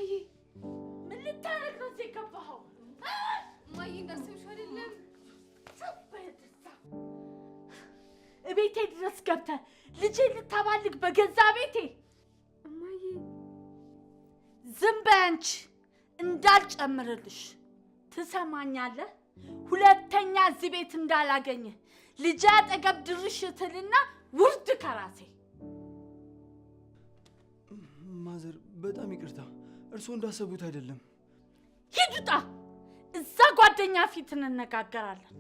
እማዬ ምን ልታረግ ነው እዚህ የገባኸው? እማዬ እንዳሰብሽው አይደለም። እቤቴ ድረስ ገብተህ ልጄ ልታባልግ በገዛ ቤቴ። እማዬ ዝም በይ አንቺ፣ እንዳልጨምርልሽ። ትሰማኛለህ? ሁለተኛ እዚህ ቤት እንዳላገኘ ልጄ አጠገብ ድርሽ ትልና ውርድ ከራሴ። ማዘር በጣም ይቅርታ፣ እርስዎ እንዳሰቡት አይደለም። ሂድ ውጣ! እዛ ጓደኛ ፊት እንነጋገራለን።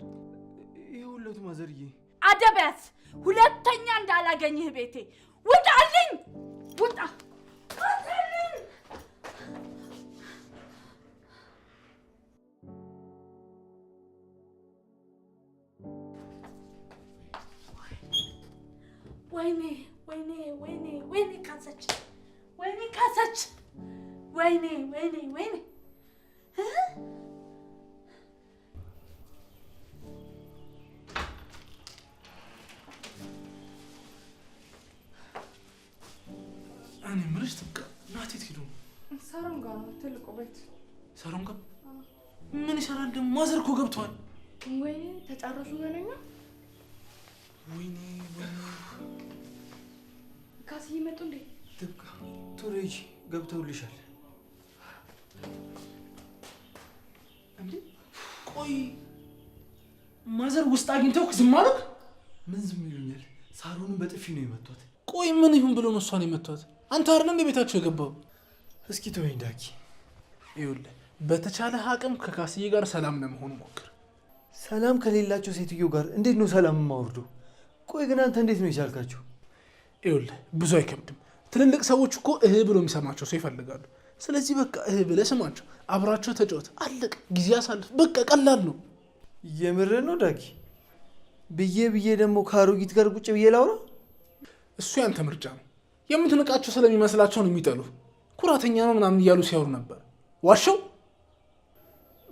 ይኸውልዎት ማዘርዬ፣ አደብ ያዝ። ሁለተኛ እንዳላገኝህ ቤቴ። ውጣልኝ! ውጣ! ውጣልኝ! ወይኔ ወይኔ ወይኔ ወይኔ ካሰች! ወይኔ ካሰች! ወይኔ ወይኔ ወይኔ! እኔ የምልሽ ትብቃ፣ ናቲ የት ሄዶ ነው? ሳሮን ጋር ነው ትልቁ ቤት። ሳሮን ጋር ምን ይሰራል ደግሞ? ማዘር እኮ ገብተዋል። ወይኔ ተጨረሱ በለኛ። ወይኔ ወይኔ፣ ካስዬ መጡ እንዴ? ትብቃ ቶሎ ሂጂ፣ ገብተውልሻል። እንዴ ቆይ ማዘር ውስጥ አግኝተው ዝም አሉክ? ምን ዝም ይሉኛል? ሳሮንን በጥፊ ነው የመቷት። ቆይ ምን ይሁን ብሎ ነው እሷን የመቷት? አንተ አይደል እንደ ቤታቸው የገባው? እስኪ ተወኝ ዳኪ። ይኸውልህ በተቻለ አቅም ከካስዬ ጋር ሰላም ለመሆን ሞክር። ሰላም ከሌላቸው ሴትዮ ጋር እንዴት ነው ሰላም የማወርደው? ቆይ ግን አንተ እንዴት ነው የቻልካቸው? ይኸውልህ ብዙ አይከብድም። ትልልቅ ሰዎች እኮ እህ ብሎ የሚሰማቸው ሰው ይፈልጋሉ። ስለዚህ በቃ እህ ብለህ ስማቸው፣ አብራቸው ተጫወት፣ አለቅ፣ ጊዜ አሳልፍ። በቃ ቀላል ነው። የምርህን ነው ዳጊ? ብዬ ብዬ ደግሞ ከአሮጊት ጋር ቁጭ ብዬ ላውራ? እሱ ያንተ ምርጫ ነው። የምትንቃቸው ስለሚመስላቸው ነው የሚጠሉ። ኩራተኛ ነው ምናምን እያሉ ሲያወሩ ነበር። ዋሸው?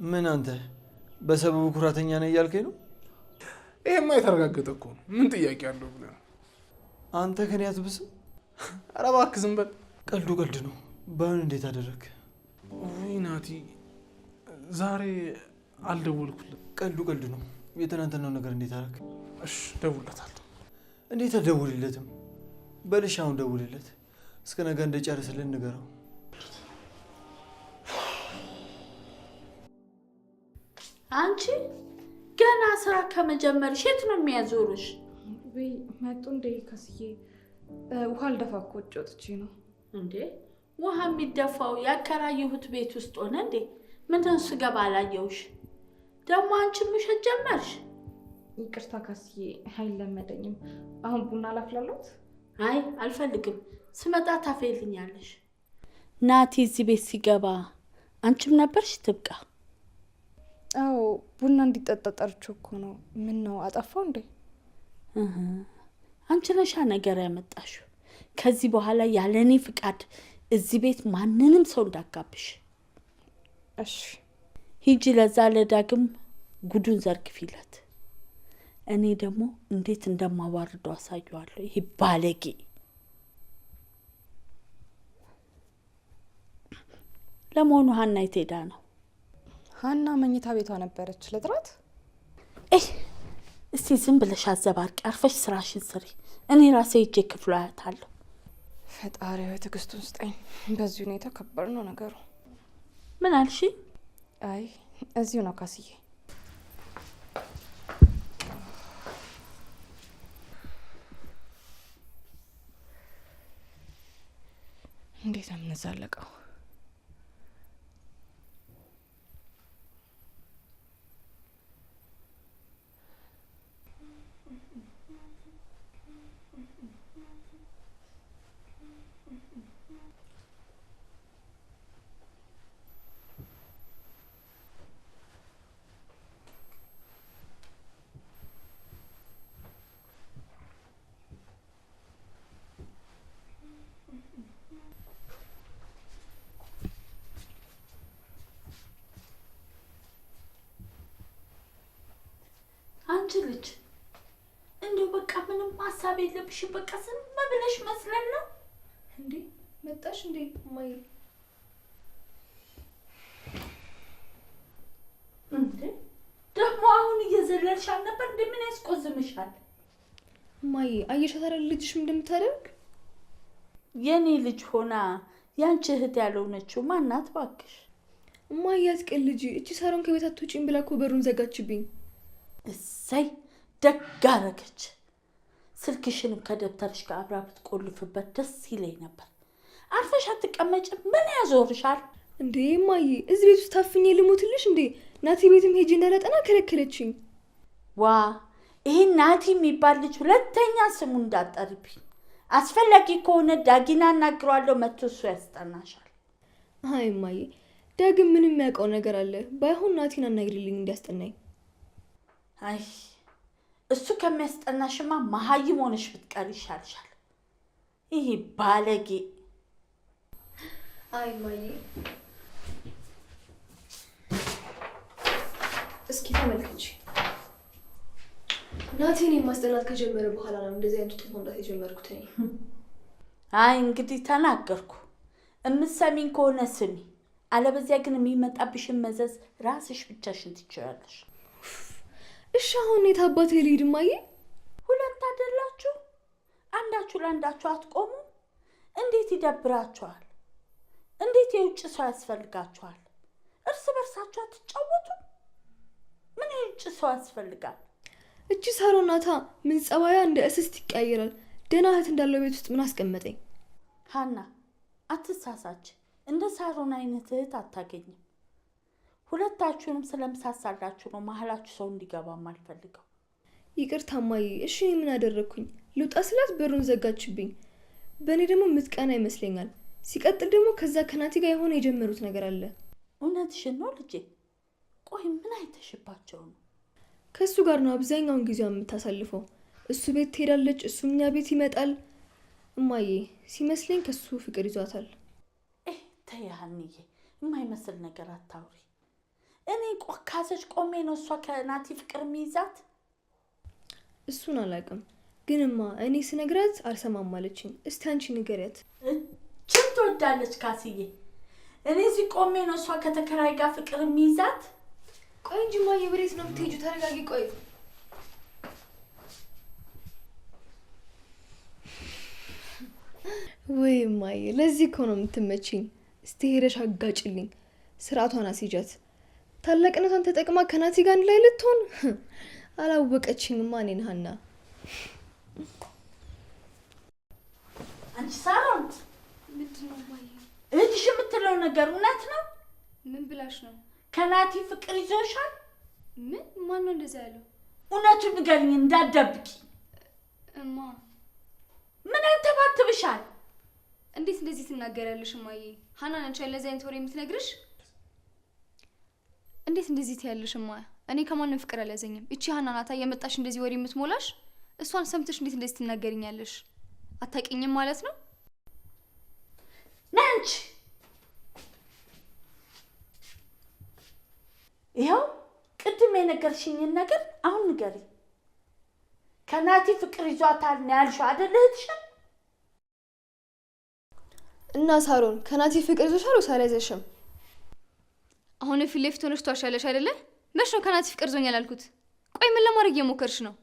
ምን አንተ በሰበቡ ኩራተኛ ነህ እያልከኝ ነው? ይሄማ የተረጋገጠ እኮ ነው። ምን ጥያቄ አለው ብለህ ነው? አንተ ከኔ አትብስም። ኧረ እባክህ ዝም በል። ቀልዱ ቀልድ ነው። ባይሆን እንዴት አደረግክ? ውይ ናቲ፣ ዛሬ አልደወልኩልም። ቀልዱ ቀልድ ነው። የትናንትናው ነገር እንዴት አደረግክ? እሺ እደውልለታለሁ። እንዴት አትደውልለትም? በልሽ አሁን ደውልለት። እስከ ነገ እንደጨርስልን ንገረው። አንቺ ገና ስራ ከመጀመርሽ የት ነው የሚያዞርሽ? ወይ መጡ እንዴ ካስዬ? ውሃ ልደፋ እኮ ውጭ ወጥቼ ነው። እንዴ ውሃ የሚደፋው ያከራየሁት ቤት ውስጥ ሆነ እንዴ? ምንድን ስገባ አላየሁሽ? ደግሞ አንቺም ውሸት ጀመርሽ። ይቅርታ ካስዬ፣ አይለመደኝም። አሁን ቡና ላፍላሎት? አይ አልፈልግም። ስመጣ ታፈይልኛለሽ። ናቲ እዚህ ቤት ሲገባ አንቺም ነበርሽ ትብቃ? አዎ ቡና እንዲጠጣ ጠርቼው እኮ ነው። ምን ነው አጠፋው እንዴ? አንቺ ነሻ ነገር ያመጣሽው። ከዚህ በኋላ ያለኔ ፍቃድ እዚህ ቤት ማንንም ሰው እንዳጋብሽ። እሺ ሂጂ ለዛ ለዳግም ጉዱን ዘርግፊለት። እኔ ደግሞ እንዴት እንደማዋርደው አሳየዋለሁ። ይሄ ባለጌ። ለመሆኑ ሀና የት ሄዳ ነው? ሀና መኝታ ቤቷ ነበረች። ልጥራት? እስቲ ዝም ብለሽ አዘባርቂ፣ አርፈሽ ስራሽን ስሪ። እኔ ራሴ ሄጄ ክፍሏ አያታለሁ። ፈጣሪ ሆይ ትዕግስቱን ስጠኝ። በዚህ ሁኔታ ከባድ ነው ነገሩ። ምን አልሽ? አይ እዚሁ ነው ካስዬ። እንዴት ነው የምንዛለቀው? አንቺ ልጅ እንደው በቃ ምንም ሀሳብ የለብሽም። በቃ ዝም ብለሽ መስለን ነው እንዴ? መጣሽ እንዴ እማዬ? እየዘለልሽ አልነበር? እንደምን ያስቆዝምሻል? እማዬ አየሻት አይደል ልጅሽ እንደምታደርግ? የኔ ልጅ ሆና ያንቺ እህት ያልሆነችው ማናት እባክሽ? እማዬ አትቀልጂ። እቺ ሳሮን ከቤት አትወጪም ብላ እኮ በሩን ዘጋችብኝ። እሰይ ደግ አደረገች። ስልክሽንም ከደብተርሽ ጋር አብራ ብትቆልፍበት ደስ ይለኝ ነበር። አርፈሽ አትቀመጭም? ምን ያዞርሻል እንዴ? እማዬ እዚህ ቤት ውስጥ ታፍኜ ልሞትልሽ እንዴ? ናቲ ቤትም ሄጄ እንዳላጠና ከለከለችኝ። ዋ ይሄን ናቲ የሚባል ልጅ ሁለተኛ ስሙ እንዳጠርብኝ። አስፈላጊ ከሆነ ዳጊና አናግረዋለሁ፣ መጥቶ እሱ ያስጠናሻል። አይ እማዬ ዳግም ምንም የሚያውቀው ነገር አለ። ባይሆን ናቲን አናግሪልኝ እንዲያስጠናኝ። አይ እሱ ከሚያስጠናሽማ መሀይም ሆነሽ ብትቀር ይሻልሻል። ይሄ ባለጌ። አይ እማዬ እስኪ ተመልከች። ናቲን የማስጠናት ከጀመረ በኋላ ነው እንደዚህ አይነት ውጤት ማምጣት የጀመርኩት እኔ። አይ እንግዲህ ተናገርኩ። እምትሰሚኝ ከሆነ ስሚ፣ አለበዚያ ግን የሚመጣብሽን መዘዝ ራስሽ ብቻሽን ትችያለሽ። እሺ አሁን የት አባቴ ልሂድ እማዬ? ሁለት አይደላችሁ? አንዳችሁ ለአንዳችሁ አትቆሙ? እንዴት ይደብራችኋል? እንዴት የውጭ ሰው ያስፈልጋችኋል? እርስ በርሳችሁ አትጫወቱም? ምን የውጭ ሰው ያስፈልጋል? እቺ ሳሮን ናታ ምን ጸባያ እንደ እስስት ይቀያየራል። ደህና እህት እንዳለው ቤት ውስጥ ምን አስቀመጠኝ? ሀና አትሳሳች። እንደ ሳሮን አይነት እህት አታገኝም። ሁለታችሁንም ስለምሳሳላችሁ ነው መሀላችሁ ሰው እንዲገባ አልፈልገው። ይቅርታ እማዬ። እሺ እኔ ምን አደረግኩኝ? ልውጣ ስላት በሩን ዘጋችብኝ። በእኔ ደግሞ የምትቀና ይመስለኛል። ሲቀጥል ደግሞ ከዛ ከናቲ ጋር የሆነ የጀመሩት ነገር አለ። እውነትሽን ነው ልጄ። ቆይ ምን አይተሽባቸው ነው? ከእሱ ጋር ነው አብዛኛውን ጊዜዋን የምታሳልፈው። እሱ ቤት ትሄዳለች፣ እሱ እኛ ቤት ይመጣል። እማዬ ሲመስለኝ ከሱ ፍቅር ይዟታል። ተይ ሀንዬ፣ የማይመስል ነገር አታውሪ። እኔ ካሰች ቆሜ ነው እሷ ከናቲ ፍቅር የሚይዛት? እሱን አላውቅም፣ ግንማ እኔ ስነግራት አልሰማም አለችኝ። እስቲ አንቺ ንገሪያት። እችን ትወዳለች ካስዬ። እኔ እዚህ ቆሜ ነው እሷ ከተከራይ ጋር ፍቅር የሚይዛት? ቆይ እንጂ እማዬ ወዴት ነው የምትሄጂው? ተረጋጊ። ቆይ ወይ እማዬ፣ ለዚህ እኮ ነው የምትመችኝ። እስቲ ሄደሽ አጋጭልኝ፣ ስርዓቷን አስይጃት። ታላቅነቷን ተጠቅማ ከናቲ ጋር አንድ ላይ ልትሆን አላወቀችኝማ እኔን ሀና። አንቺ ሳሮን፣ ምንድን ነው እማዬ? እህትሽ የምትለው ነገር እውነት ነው? ምን ብላሽ ነው? ከናቲ ፍቅር ይዞሻል? ምን? ማን ነው እንደዛ ያለው? እውነቱን ንገሪኝ እንዳትደብቂ። እማ ምን አንተባትብሻል? እንዴት እንደዚህ ትናገሪያለሽ እማዬ? ሀና ነች ለዚህ አይነት ወሬ የምትነግርሽ? እንዴት እንደዚህ ትያለሽ እማ? እኔ ከማንም ፍቅር አልያዘኝም። እቺ ሀና ናታ የመጣሽ እንደዚህ ወሬ የምትሞላሽ። እሷን ሰምተሽ እንዴት እንደዚህ ትናገሪኛለሽ? አታውቂኝም ማለት ነው? ነይ አንቺ። ይኸው ቅድም የነገርሽኝን ነገር አሁን ንገሪኝ። ከናቲ ፍቅር ይዟታል ነው ያልሽው አይደል እህትሽን? እና ሳሮን ከናቲ ፍቅር ይዞሻል ወይስ አልያዘሽም? አሁን ፊት ለፊት ሆነሽ ትዋሻለሽ አይደለ? መች ነው ከናቲ ፍቅር ይዞኛል ያልኩት? ቆይ ምን ለማድረግ እየሞከርሽ ነው?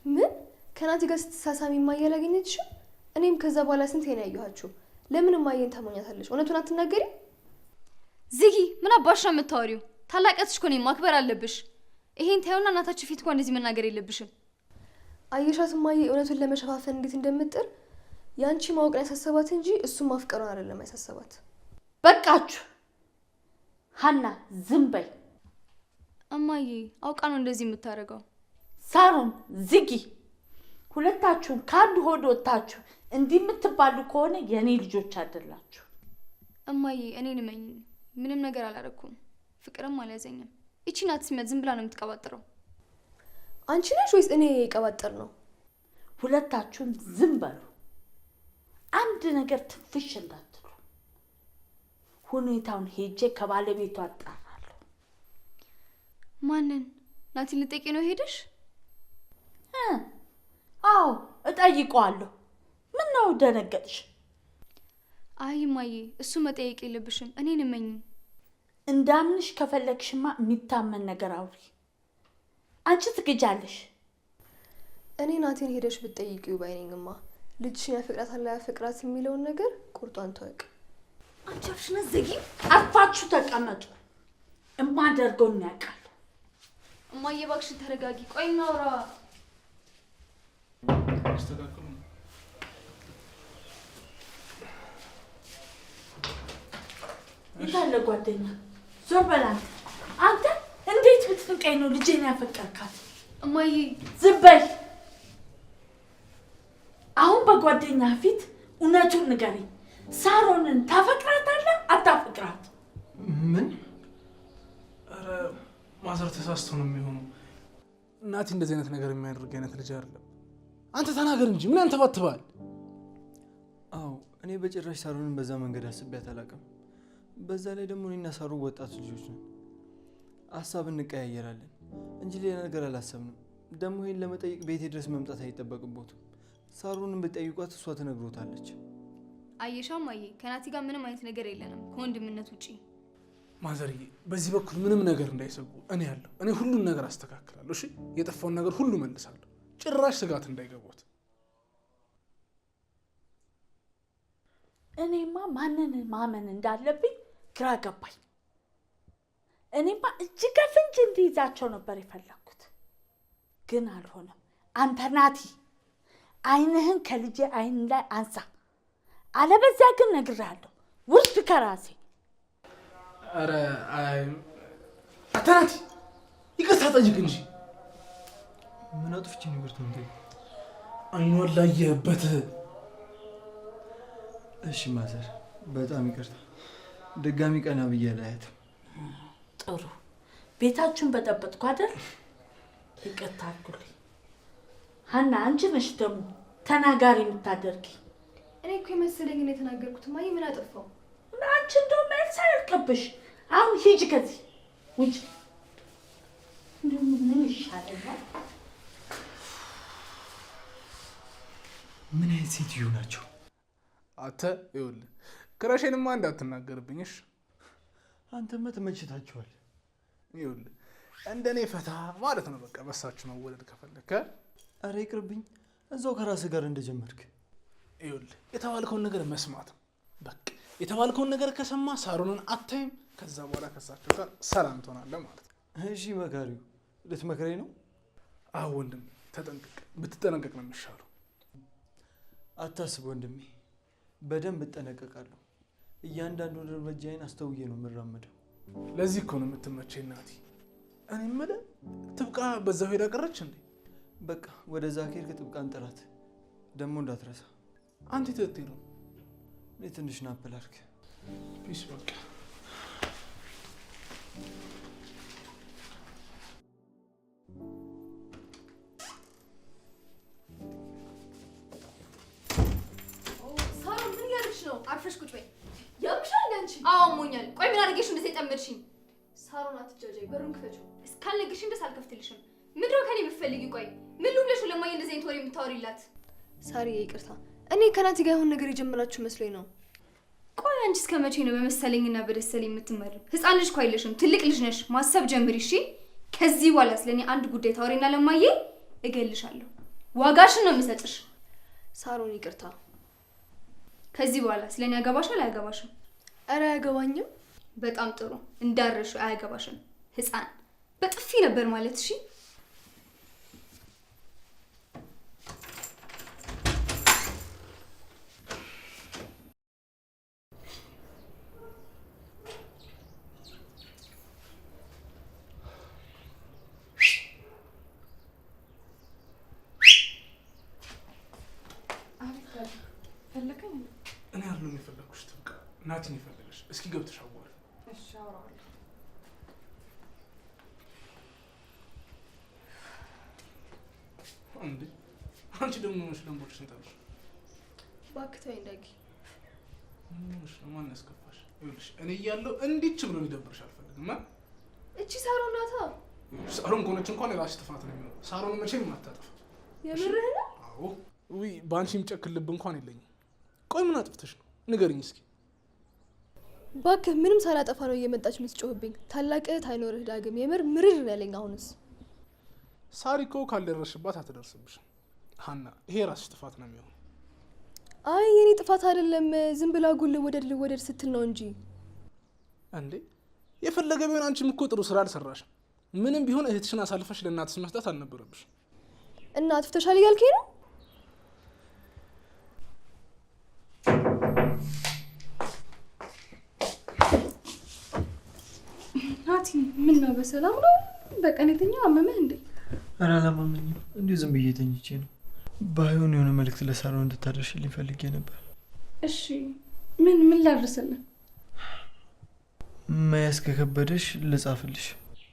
ምን ከናቲ ጋር ስትሳሳሚ እማዬ አላገኘችሽም? እኔም ከዛ በኋላ ስንቴ ነው ያየኋችሁ። ለምን እማዬን ታሞኛታለሽ? እውነቱን አትናገሪም? ዝጊ! ምን አባሽ ነው የምታወሪው? ታላቅነትሽ እኮ እኔን ማክበር አለብሽ። ይሄን ታየውና እናታችሁ ፊት እንኳን እንደዚህ መናገር የለብሽም። አየሻት እማዬ እውነቱን ለመሸፋፈን እንዴት እንደምጥር። ያንቺ ማወቅን ያሳሰባት እንጂ እሱን ማፍቀሯን አይደለም ያሳሰባት። በቃችሁ። ሀና ዝም በይ። እማዬ አውቃ ነው እንደዚህ የምታደርገው። ሳሮን ዝጊ። ሁለታችሁም ከአንድ ሆድ ወጥታችሁ እንዲህ የምትባሉ ከሆነ የኔ ልጆች አይደላችሁ። እማዬ እኔን እመኚኝ፣ ምንም ነገር አላረኩም፣ ፍቅርም አልያዘኝም። እቺ ናት ስመት ዝም ብላ ነው የምትቀባጥረው። አንቺ ነሽ ወይስ እኔ የቀባጠር ነው? ሁለታችሁም ዝም በሉ። አንድ ነገር ትንፍሽ እንዳትሉ። ሁኔታውን ሄጄ ከባለቤቱ አጣራለሁ። ማንን? ናቲን ልጠይቂ ነው ሄደሽ? አዎ እጠይቀዋለሁ። ምን ነው ደነገጥሽ? አይ እማዬ እሱ መጠየቅ የለብሽም፣ እኔን እመኚኝ። እንዳምንሽ ከፈለግሽማ የሚታመን ነገር አውሪ። አንቺ ትግጃለሽ። እኔ ናቲን ሄደሽ ብትጠይቂው ባይ ነኝማ። ልጅሽን ያፈቅራታል አያፈቅራት የሚለውን ነገር ቁርጧን ተወቅ። አንቺ አፍሽን አትዘጊም። አርፋችሁ ተቀመጡ። እማደርገውን ያውቃል። እማዬ እባክሽን ተረጋጊ። ቆይ እናውራ። አስተካክሉ። የታለ ጓደኛ? ዞር በል አንተ። አንተ እንዴት ብትንቀኝ ነው ልጄን ያፈቀርካት? እማዬ ዝም በይ። አሁን በጓደኛ ፊት እውነቱን ንገረኝ። ሳሮንን ታፈቅራታለህ አታፈቅራት? ምን? ኧረ ማዘር ተሳስቶ ነው የሚሆነው። እናቴ እንደዚህ አይነት ነገር የሚያደርግ አይነት ልጅ አይደለም። አንተ ተናገር እንጂ ምን አንተባትባል? አዎ እኔ በጭራሽ ሳሮንን በዛ መንገድ አስቤያት አላውቅም። በዛ ላይ ደግሞ እኔና ሳሮን ወጣት ልጆች ነን። ሀሳብ እንቀያየራለን እንጂ ሌላ ነገር አላሰብንም። ደግሞ ይሄን ለመጠየቅ ቤቴ ድረስ መምጣት አይጠበቅቦትም። ሳሮንን ብትጠይቋት እሷ ትነግሮታለች። አየሻ እማዬ፣ ከናቲ ጋር ምንም አይነት ነገር የለንም ከወንድምነት ውጪ። ማዘርዬ በዚህ በኩል ምንም ነገር እንዳይሰጉ እኔ ያለሁ። እኔ ሁሉን ነገር አስተካክላለሁ። እሺ የጠፋውን ነገር ሁሉ መልሳለሁ። ጭራሽ ስጋት እንዳይገቡት። እኔማ ማንን ማመን እንዳለብኝ ግራ ገባኝ። እኔማ እጅ ከፍንጅ እንዲይዛቸው ነበር የፈለኩት፣ ግን አልሆነም። አንተ ናቲ አይንህን ከልጄ አይን ላይ አንሳ፣ አለበዚያ ግን እነግርሃለሁ ውርድ ከራሴ። ኧረ አይ አንተ ናቲ ይቅርታ ጠይቅ እንጂ። ምን አጥፍቼ ነው ይቅርታ የምጠይቀው? አይኗን ላየህበት። እሺ ማዘር በጣም ይቅርታ። ድጋሚ ቀና ብዬ አላያትም። ጥሩ ቤታችሁን በጠበጥኩ አይደል? ይቅርታ አድርጉልኝ። ሀና አንቺ ነሽ ደግሞ ተናጋሪ የምታደርጊ። እኔ እኮ የመሰለኝ ነው የተናገርኩት። እማዬ ምን አጠፋው? አንቺ እንደው መልስ አያልቅብሽ። አሁን ሂጂ ከዚህ ውጭ። እንደው ምን ይሻለኛል? ምን አይነት ሴትዮ ናቸው? አንተ ይኸውልህ ክራሼንማ እንዳትናገርብኝ እሺ? አንተማ ተመችታችኋል። ይኸውልህ እንደኔ ፈታ ማለት ነው በቃ በሳችሁ መወለድ ከፈለክ። ኧረ ይቅርብኝ፣ እዛው ከራስህ ጋር እንደጀመርክ። ይኸውልህ የተባልከውን ነገር መስማት ነው በቃ። የተባልከውን ነገር ከሰማ ሳሮንን አታይም። ከዛ በኋላ ከሳቸው ጋር ሰላም ትሆናለህ ማለት ነው። እሺ መካሪው ልትመክረኝ ነው? አዎ ወንድሜ ተጠንቀቅ። ብትጠነቀቅ ነው የሚሻለው። አታስብ ወንድሜ፣ በደንብ እጠነቀቃለሁ። እያንዳንዱን እርምጃዬን አስተውዬ ነው የምራመደው። ለዚህ እኮ ነው የምትመቸኝ ናቲ። እኔ የምልህ ትብቃ በዛው ሄዳ ቀረች እንዴ? በቃ ወደዛ ከሄድክ ጥብቃን ጥራት፣ ደግሞ እንዳትረሳ። አንተ የት ልትሄድ ነው? እኔ ትንሽ nap ላድርግ። Peace በቃ ሳሮን ምን እያደረግሽ ነው? አርፈሽ ቁጭ በይ። ያምሻል አንቺ? አዎ አሞኛል። ቆይ ምን አድርጌሽ እንደዚህ የጠመድሽኝ? ሳሮን አትጃጃይ፣ በሩን ክፈችው። እስካልነግርሽኝ ድረስ አልከፍትልሽም። ምንድን ነው ከእኔ የምትፈልጊው? ቆይ ምን ልሁን ለማየ እንደዚህ አይነት ወሬ የምታወሪላት? ሳሪ ይቅርታ፣ እኔ ከናቲ ጋር የሆነ ነገር የጀመራችሁ መስሎኝ ነው። ቆይ አንቺ እስከ መቼ ነው በመሰለኝና በደሰለኝ የምትመሪው? ህፃን ልጅ እኮ አይደለሽም፣ ትልቅ ልጅ ነሽ። ማሰብ ጀምሪ እሺ። ከዚህ በኋላ ስለኔ አንድ ጉዳይ ታወሪና ለማየ እገልሻለሁ። ዋጋሽን ነው የምሰጥሽ። ሳሮን ይቅርታ። ከዚህ በኋላ ስለኔ ያገባሻል አያገባሽም? ኧረ አያገባኝም። በጣም ጥሩ እንዳረሹ አያገባሽም። ህፃን በጥፊ ነበር ማለት እሺ። እኔ አይደለም የፈለኩሽ ትብቃ፣ ናቲን የፈለገሽ። እስኪ ገብተሽ አዋሪ። እሺ አወራዋለሁ። እንዴ አንቺ ደግሞ ምን ለምቦች እንጣልሽ? እባክህ ተወኝ ዳጊ። ምን ነው ማን ያስከፋሽ? ይኸውልሽ እኔ እያለሁ እንዲች ብሎ ሊደብርሽ አልፈልግም። እቺ ሳሮን ናታ። ሳሮን ከሆነች እንኳን የራስሽ ጥፋት ነው የሚሆነው። ሳሮን መቼም አታጠፋ። የምርህ ነው? አዎ። ውይ በአንቺ የሚጨክን ልብ እንኳን የለኝም። ቆይ ምን አጥፍተሽ ነው ንገሪኝ እስኪ። እባክህ ምንም ሳላጠፋ ነው እየመጣች የምትጮህብኝ። ታላቅ እህት አይኖርህ ዳግም። የምር ምርር ነው ያለኝ አሁንስ። ሳሪ እኮ ካልደረስሽባት አትደርስብሽም። ሀና፣ ይሄ የራስሽ ጥፋት ነው የሚሆነው። አይ የኔ ጥፋት አይደለም፣ ዝም ብላ ጉል ልወደድ ልወደድ ስትል ነው እንጂ። እንዴ የፈለገ ቢሆን አንቺም እኮ ጥሩ ስራ አልሰራሽም። ምንም ቢሆን እህትሽን አሳልፈሽ ለእናትሽ መስጠት አልነበረብሽም። እና አጥፍተሻል እያልከኝ ነው? ናቲ ምን ነው፣ በሰላም ነው? በቀን የተኛው አመመህ እንዴ? ኧረ አላመመኝም፣ እንዲሁ ዝም ብዬ ተኝቼ ነው። ባይሆን የሆነ መልእክት ለሳሮን እንድታደርሽልኝ ፈልጌ ነበር። እሺ ምን ምን ላድርስልህ? መያዝ ከከበደሽ ልጻፍልሽ።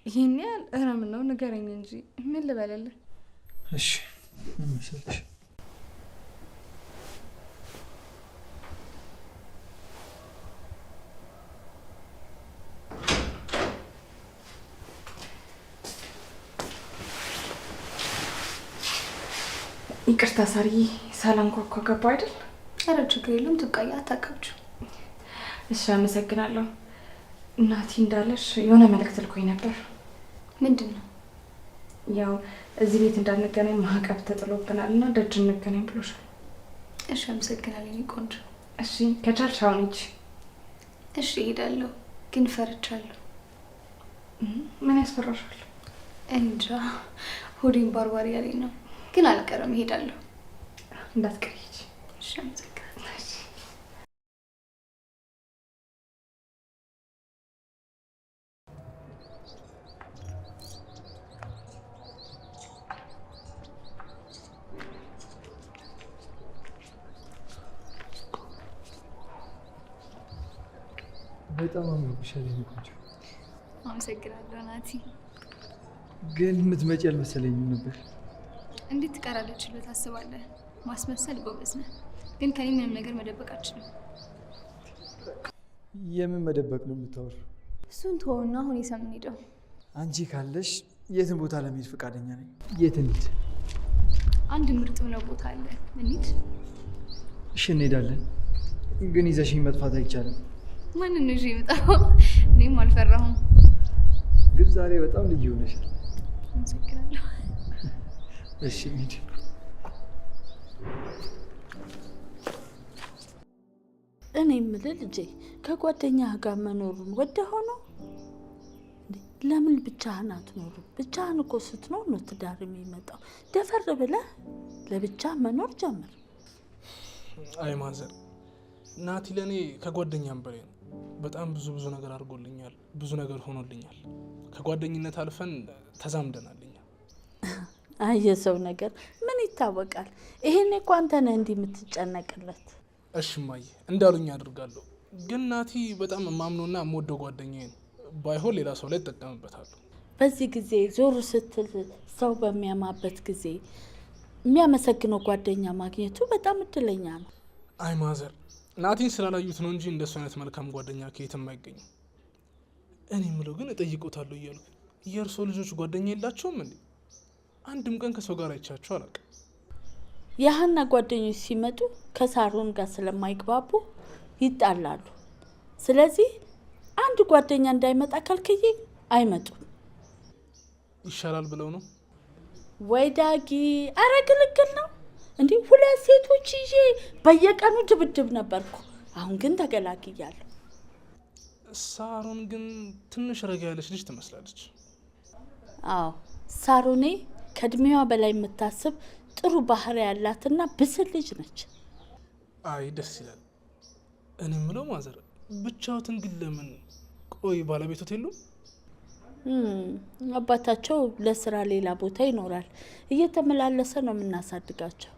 ይሄን ያህል? ኧረ ምን ነው ንገረኝ እንጂ ምን ልበልልህ? እሺ ምን መሰለሽ፣ ይቅርታ ሳርዬ፣ ሳላንኳኳ ገባ አይደል? ኧረ ችግር የለም ትብቃዬ፣ አታካብጂው። እሺ አመሰግናለሁ። ናቲ እንዳለሽ የሆነ መልእክት ልኮኝ ነበር። ምንድን ነው? ያው እዚህ ቤት እንዳንገናኝ ማዕቀብ ተጥሎብናል እና ደጅ እንገናኝ ብሎሻል። እሺ አመሰግናለሁ የኔ ቆንጆ። እሺ ከቻልሽ አሁን ሂጂ። እሺ እሄዳለሁ፣ ግን ፈርቻለሁ። ምን ያስፈራሻል? እንጃ ሆዴን ባርባር ያለኝ ነው፣ ግን አልቀርም፣ እሄዳለሁ። እንዳትቀሪ ሂጂ። እሺ አመሰግናለሁ። እሺ። በጣም አምሮብሻል የኔ ቆንጆ። አመሰግናለሁ ናቲ። ግን የምትመጪ አልመሰለኝም ነበር። እንዴት ትቀራለች ብለህ ታስባለህ? ማስመሰል ጎበዝ ነህ፣ ግን ከኔ ምንም ነገር መደበቅ አትችልም። የምን መደበቅ ነው የምታወሪው? እሱን ተወውና አሁን የት ነው የምንሄደው? አንቺ ካለሽ የትን ቦታ ለመሄድ ፈቃደኛ ነኝ። የት እንሂድ? አንድ ምርጥ ምነው ቦታ አለ፣ እንሂድ። እሺ እንሄዳለን፣ ግን ይዘሽኝ መጥፋት አይቻልም። ማንን ነው ይዤ የምጠፋው? እኔም አልፈራሁም። ግን ዛሬ በጣም ልዩ ሆነሻል። አመሰግናለሁ። እሺ እንሂድ። እኔ የምልህ ልጄ ከጓደኛህ ጋር መኖሩን ወደኸው ነው? ለምን ብቻህን አትኖርም? ብቻህን እኮ ስትኖር ነው ትዳር የሚመጣው። ደፈር ብለህ ለብቻ መኖር ጀምር። አይ ማዘር፣ ናቲ ለእኔ ከጓደኛም በላይ ነው። በጣም ብዙ ብዙ ነገር አድርጎልኛል፣ ብዙ ነገር ሆኖልኛል። ከጓደኝነት አልፈን ተዛምደናል እኛ። አይ የሰው ነገር ምን ይታወቃል። ይሄኔ እኮ አንተ ነህ እንዲህ የምትጨነቅለት። እሺ እማዬ፣ እንዳሉኝ አድርጋለሁ። ግን ናቲ በጣም የማምነውና የምወደው ጓደኛዬ ነው። ባይሆን ሌላ ሰው ላይ እጠቀምበታለሁ። በዚህ ጊዜ ዞር ስትል ሰው በሚያማበት ጊዜ የሚያመሰግነው ጓደኛ ማግኘቱ በጣም እድለኛ ነው። አይ ማዘር፣ ናቲን ስላላዩት ነው እንጂ እንደሱ አይነት መልካም ጓደኛ ከየትም አይገኝም። እኔ የምለው ግን እጠይቆታለሁ እያልኩ የእርሶ ልጆች ጓደኛ የላቸውም እንዴ? አንድም ቀን ከሰው ጋር አይቻቸው አላውቅም። የሀና ጓደኞች ሲመጡ ከሳሮን ጋር ስለማይግባቡ ይጣላሉ። ስለዚህ አንድ ጓደኛ እንዳይመጣ ከልክዬ አይመጡም። ይሻላል ብለው ነው ወይ ዳጊ? አረ ግልግል ነው እንዲህ። ሁለት ሴቶች ይዤ በየቀኑ ድብድብ ነበርኩ። አሁን ግን ተገላግያለሁ። ሳሮን ግን ትንሽ ረጋ ያለች ልጅ ትመስላለች። አዎ ሳሮኔ ከእድሜዋ በላይ የምታስብ ጥሩ ባህሪ ያላትና ብስል ልጅ ነች። አይ ደስ ይላል። እኔ የምለው ማዘር ብቻዎትን ግን ለምን? ቆይ ባለቤቶት የሉም? አባታቸው ለስራ ሌላ ቦታ ይኖራል። እየተመላለሰ ነው የምናሳድጋቸው።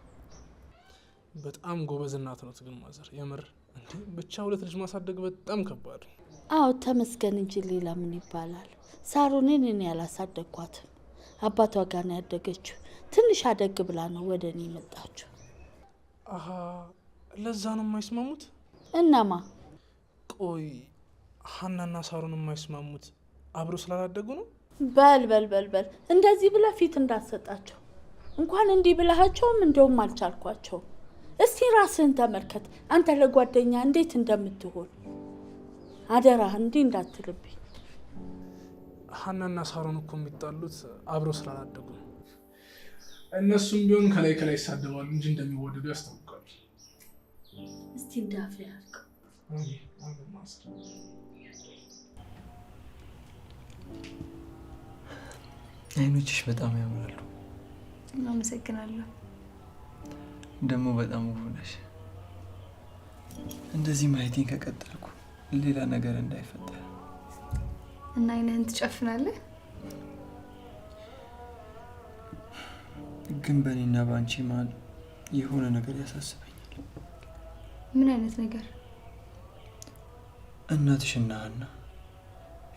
በጣም ጎበዝ እናት ነው ግን ማዘር፣ የምር እንዴ ብቻ ሁለት ልጅ ማሳደግ በጣም ከባድ ነው። አዎ ተመስገን እንጂ ሌላ ምን ይባላል። ሳሮኔን እኔ ያላሳደግኳትም አባቷ ጋር ነው ያደገችው። ትንሽ አደግ ብላ ነው ወደ እኔ የመጣችው። አሀ ለዛ ነው የማይስማሙት። እናማ ቆይ ሀናና ሳሮን የማይስማሙት አብረው ስላላደጉ ነው? በል በል በል በል እንደዚህ ብለህ ፊት እንዳትሰጣቸው። እንኳን እንዲህ ብለሃቸውም እንደውም አልቻልኳቸውም። እስቲ ራስህን ተመልከት፣ አንተ ለጓደኛ እንዴት እንደምትሆን። አደራህ እንዲህ እንዳትልብኝ። ሀናና ሳሮን እኮ የሚጣሉት አብረው ስላላደጉ ነው። እነሱም ቢሆን ከላይ ከላይ ይሳደባሉ እንጂ እንደሚወደዱ ያስታውቃሉ። እስቲ እንዳፍ ያድርገው። አሜን አሜን። Mother አይኖችሽ በጣም ያምራሉ። አመሰግናለሁ። ደግሞ በጣም ውብ ነሽ። እንደዚህ ማየቴን ከቀጠልኩ ሌላ ነገር እንዳይፈጠር። እና አይንህን ትጨፍናለህ? ግን በእኔና በአንቺ መሀል የሆነ ነገር ያሳስበኛል። ምን አይነት ነገር? እናትሽና ሀና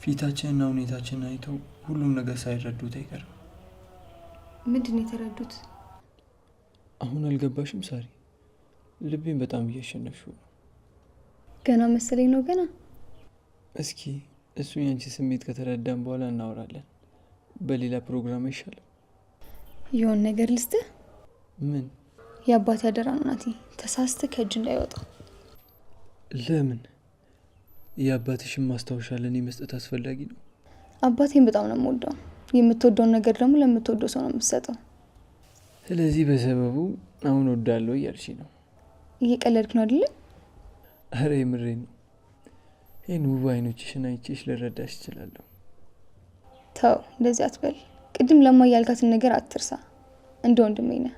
ፊታችንና ሁኔታችንን አይተው ሁሉም ነገር ሳይረዱት አይቀርም። ምንድን ነው የተረዱት? አሁን አልገባሽም ሳሪ? ልቤን በጣም እያሸነፍሽው ነው። ገና መሰለኝ ነው ገና። እስኪ እሱ ያንቺ ስሜት ከተረዳን በኋላ እናወራለን። በሌላ ፕሮግራም አይሻልም? የሆነ ነገር ልስጥህ። ምን? የአባቴ አደራ ነው ናቲ፣ ተሳስተህ ከእጅ እንዳይወጣ። ለምን? የአባትሽን ማስታወሻ ለእኔ መስጠት አስፈላጊ ነው? አባቴን በጣም ነው የምወደው። የምትወደውን ነገር ደግሞ ለምትወደው ሰው ነው የምትሰጠው። ስለዚህ በሰበቡ አሁን ወዳለሁ እያልሽ ነው? እየቀለድክ ነው አይደለ? አረ የምሬን ነው። ይህን ውብ አይኖችሽን አይቼሽ ልረዳሽ እችላለሁ። ተው እንደዚህ አትበል። ቅድም ለማ ያልካትን ነገር አትርሳ። እንደ ወንድሜ ነህ።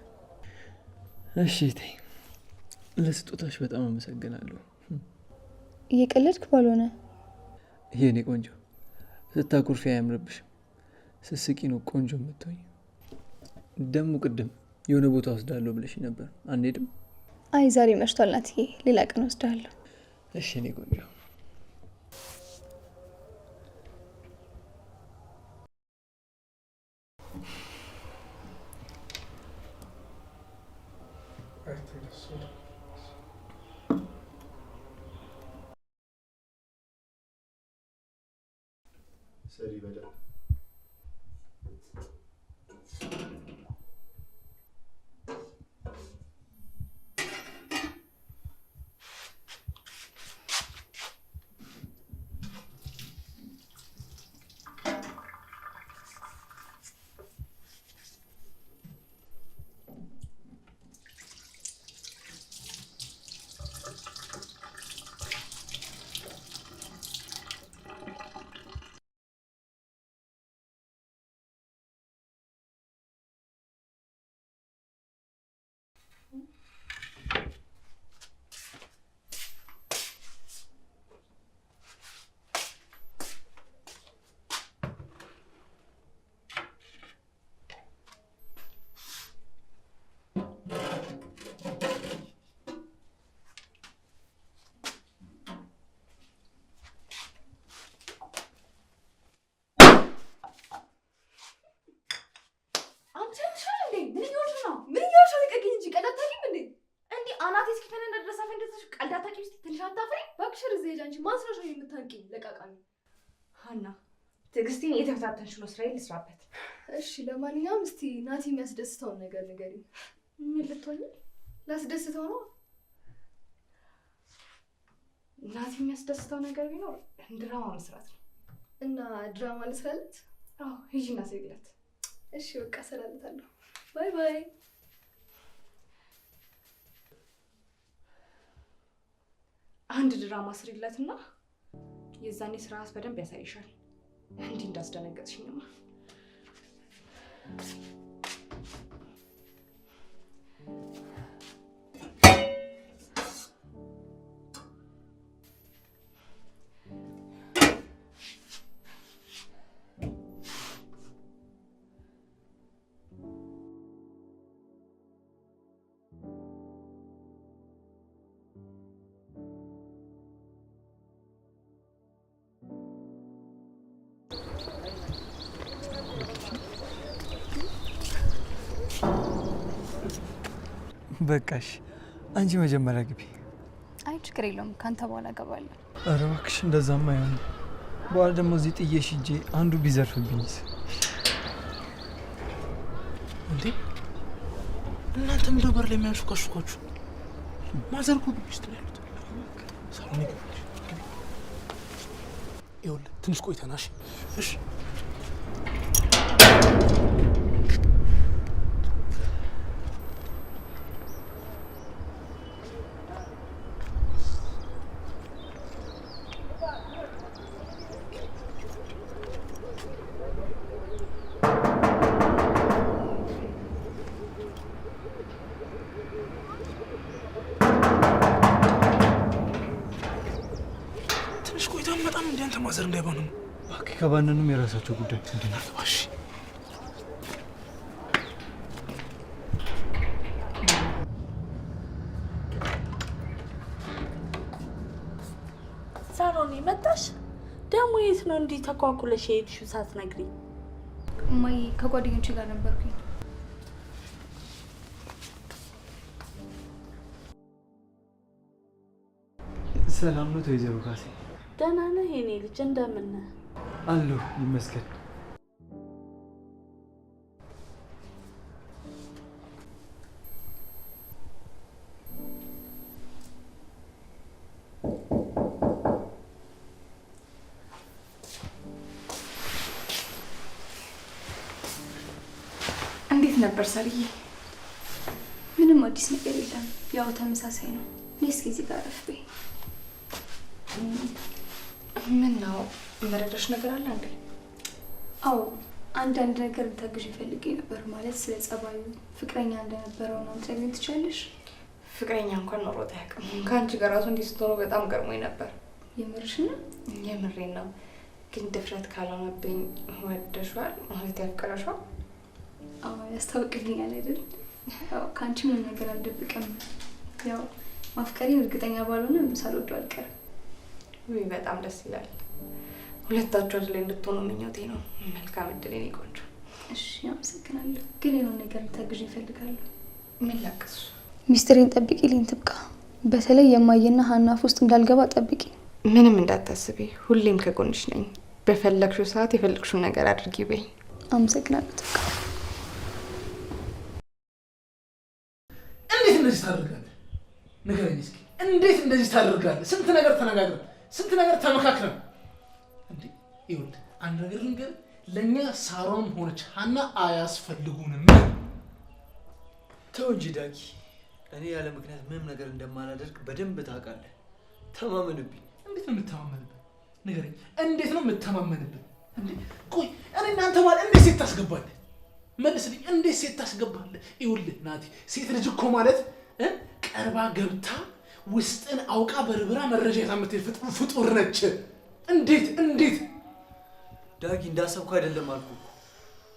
እሺ ተይ። ለስጦታሽ በጣም አመሰግናለሁ። እየቀለድክ ባልሆነ። የኔ ቆንጆ ስታኩርፊ አያምርብሽም። ስትስቂ ነው ቆንጆ የምትሆኝ። ደግሞ ቅድም የሆነ ቦታ ወስዳለሁ ብለሽ ነበር፣ አንሄድም? አይ ዛሬ መሽቷል ናትዬ፣ ሌላ ቀን ወስዳለሁ። እሺ የኔ ቆንጆ። ሰሪ በደንብ። ምን እየሆንሽ ነው? ምን እየሆንሽ ነው? ልቀቂኝ እንጂ ቀልድ አታውቂም እንዴ? እንዴ አናቴ እስኪፈነዳ ድረስ አፈንድተሽ ቀልድ አታውቂም ስትይ ትንሽ አታፍሪም? እባክሽ እዚህ ሂጅ። አንቺ ማን ስለሆንሽ ነው የምታንቂኝ? ለቃቃሚ ሀና፣ ትዕግስቴን እየተፈታተንሽ ነው። ስራዬን ልስራበት። እሺ ለማንኛውም እስቲ ናቲ የሚያስደስተውን ነገር ንገሪኝ። ምን ልትሆኚ? ላስደስተው ነው። ናቲ የሚያስደስተው ነገር ቢኖር ድራማ መስራት ነው። እና ድራማ ልስራለት? አዎ ሂጂና ስሪለት። እሺ በቃ እሰራለታለሁ። Bye bye። አንድ ድራማ ስሪለትና የዛኔ ስርዓት በደንብ ያሳይሻል። እንዲህ እንዳስደነገጥሽኝማ። በቃሽ፣ አንቺ መጀመሪያ ግቢ። አይ ችግር የለውም፣ ካንተ በኋላ እገባለሁ። ኧረ እባክሽ እንደዛማ አይሆንም። በኋላ ደግሞ እዚህ ጥዬሽ ሂጄ አንዱ ቢዘርፍብኝስ? እንዴ እናንተ ምንድነው በር ላይ የሚያንሾካሾካችሁ? ማዘር እኮ ግቢ ውስጥ ነው ያሉት። ሳሎን ግቢ። ይኸውልህ ትንሽ ቆይተናሽ። እሺ ትንሽ ቆይታ በጣም እንደ አንተ mother እንዳይባንኑ። እባክህ ከባነኑም የራሳቸው ጉዳይ። እሺ ሳሮን መጣሽ? ደግሞ የት ነው እንዲህ ተኳኩለሽ የሄድሽው ሳትነግሪኝ? እማዬ ከጓደኞቼ ጋር ነበርኩኝ። ሰላም ነው ወይዘሮ ካሴ? ደህና ነህ የኔ ልጅ? እንደምን ነህ? አለሁ ይመስገን። እንዴት ነበር ሳርዬ? ምንም አዲስ ነገር የለም፣ ያው ተመሳሳይ ነው። እኔ እስኪ እዚህ ጋር አረፍ በይ። ምን ነው መረዳሽ ነገር አለ እንዴ? አዎ አንዳንድ ነገር እንድታግዢ ፈልጌ ነበር። ማለት ስለ ጸባዩ፣ ፍቅረኛ እንደነበረው ነው ልትነግሪኝ ትችያለሽ? ፍቅረኛ እንኳን ኖሮት አያውቅም። ከአንቺ ጋር ራሱ እንዲህ ስትሆኑ በጣም ገርሞኝ ነበር። የምርሽን ነው? የምሬን ነው። ግን ድፍረት ካልሆነብኝ ወደሽዋል ማለት ያፍቅረሽዋል? አዎ ያስታውቅልኛል አይደል? ያው ከአንቺ ምንም ነገር አልደብቅም። ያው ማፍቀሬን እርግጠኛ ባልሆንም ሳልወደው አልቀርም። ውይ በጣም ደስ ይላል። ሁለታችሁ አንድ ላይ እንድትሆኑ ምኞቴ ነው። መልካም እድል የኔ ቆንጆ። እሺ አመሰግናለሁ። ግን የሆነ ነገር ልታግዢኝ እፈልጋለሁ። ምን ላግዝሽ? ሚስጥሬን ጠብቂልኝ ትብቃ። በተለይ የማየና ሀና አፍ ውስጥ እንዳልገባ ጠብቂ። ምንም እንዳታስቢ፣ ሁሌም ከጎንሽ ነኝ። በፈለግሽው ሰዓት የፈለግሽውን ነገር አድርጊ በይ። አመሰግናለሁ ትብቃ። እንዴት እንደዚህ ታደርጋለህ? ንገረኝ እስኪ እንዴት እንደዚህ ታደርጋለህ? ስንት ነገር ተነጋግረን ስንት ነገር ተመካክረን። እንዴ ይኸውልህ አንድ ነገር ልንገርህ፣ ለእኛ ሳሮን ሆነች ሀና አያስፈልጉንም። ተው እንጂ ዳጊ፣ እኔ ያለ ምክንያት ምንም ነገር እንደማላደርግ በደንብ ታውቃለህ። ተማመንብኝ። እንዴት ነው የምተማመንብህ? ንገረኝ፣ እንዴት ነው የምተማመንብህ? እንዴ ቆይ እኔ እናንተ ማለት እንዴት ሴት ታስገባለህ? መልስልኝ፣ እንዴት ሴት ታስገባለህ? ይኸውልህ ናቲ፣ ሴት ልጅ እኮ ማለት ቀርባ ገብታ ውስጥን አውቃ በርብራ መረጃ ይዛ የምትሄድ ፍጡር ነች። እንዴት እንዴት ዳጊ እንዳሰብኩ አይደለም አልኩህ እኮ።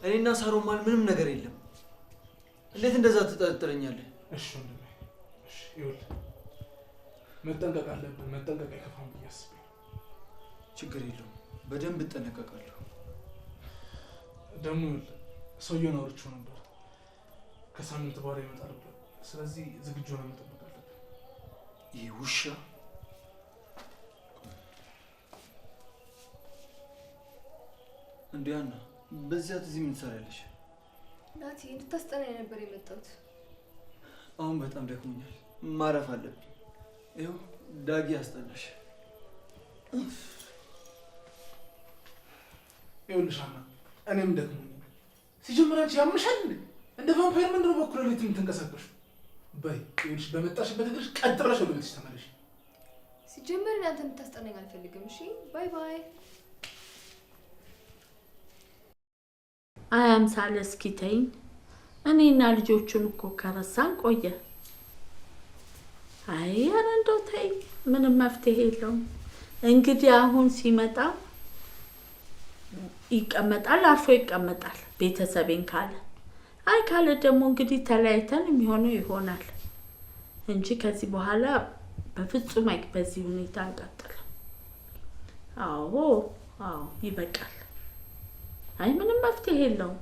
እኔና ሳሮን ማለት ምንም ነገር የለም። እንዴት እንደዛ ትጠረጥረኛለህ? እሺ ወንድሜ፣ እሺ ይኸውልህ መጠንቀቅ አለብን። መጠንቀቅ አይከፋም ብዬ አስቤ። ችግር የለውም በደንብ እጠነቀቃለሁ። ደግሞ ይኸውልህ ሰውየውን አውርቼው ነበር። ከሳምንት በኋላ ይመጣል ብሏል። ስለዚህ ዝግጁ ሆነን መጠበቅ አለብን። ይህ ውሻ እንዴ! አና በዚያ እዚህ ምን ትሰሪያለሽ? ናቲ እንድታስጠናኝ ነበር የመጣሁት። አሁን በጣም ደክሞኛል፣ ማረፍ አለብኝ። ይኸው ዳጊ ያስጠናሽ። ይኸውልሽ አና እኔም ደክሞኛል። ሲጀምር አንቺ ያምሻል እንዴ? እንደ ቫምፓየር ምንድን ነው በኩል ሌሊት የምትንቀሳቀሺው? በይ ይኸውልሽ በመጣሽበት እግርሽ ቀጥ ብለሽ ወደ ቤትሽ ተመለሽ። ሲጀመር እናንተ እንድታስጠናኝ አልፈልግም። እሺ bye bye። አይ አምሳለ እስኪ ተይኝ። እኔና ልጆቹን እኮ ከረሳን ቆየ። አይ ኧረ እንደው ተይኝ፣ ምንም መፍትሄ የለውም። እንግዲህ አሁን ሲመጣ ይቀመጣል፣ አርፎ ይቀመጣል ቤተሰቤን ካለ። አይ ካለ ደግሞ እንግዲህ ተለያይተን የሚሆነው ይሆናል እንጂ ከዚህ በኋላ በፍጹም በዚህ ሁኔታ አንቀጥልም። አዎ አዎ ይበቃል። አይ ምንም መፍትሄ የለውም።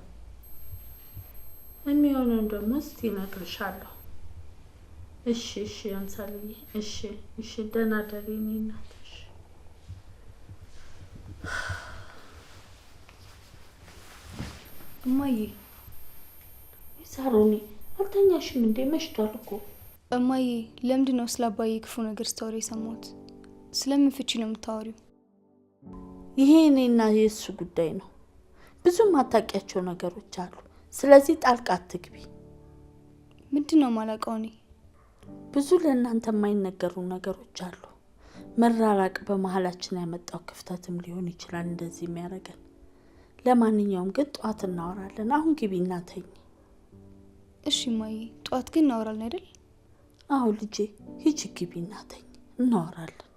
የሚሆነውን ደግሞ እስቲ እነግርሻለሁ። እሺ እሺ አምሳልዬ፣ እሺ እሺ፣ ደህና ደሪ የእኔ እናት። እሺ እማዬ። ሳሮኒ አልተኛሽም እንዴ? መሽቷል እኮ። እማዬ ለምንድን ነው ስለ አባዬ ክፉ ነገር ስታወሪ የሰማሁት? ስለምን ፍቺ ነው የምታወሪው? ይሄ እኔና የእሱ ጉዳይ ነው። ብዙ ማታውቂያቸው ነገሮች አሉ። ስለዚህ ጣልቃ አትግቢ። ምንድን ነው የማላውቀው እኔ? ብዙ ለእናንተ የማይነገሩ ነገሮች አሉ። መራራቅ በመሀላችን ያመጣው ክፍተትም ሊሆን ይችላል እንደዚህ የሚያደርገን። ለማንኛውም ግን ጠዋት እናወራለን። አሁን ግቢና ተኝ። እሺ እማዬ፣ ጠዋት ግን እናወራለን አይደል? አዎ ልጄ፣ ሂጂ ግቢና ተኝ፣ እናወራለን።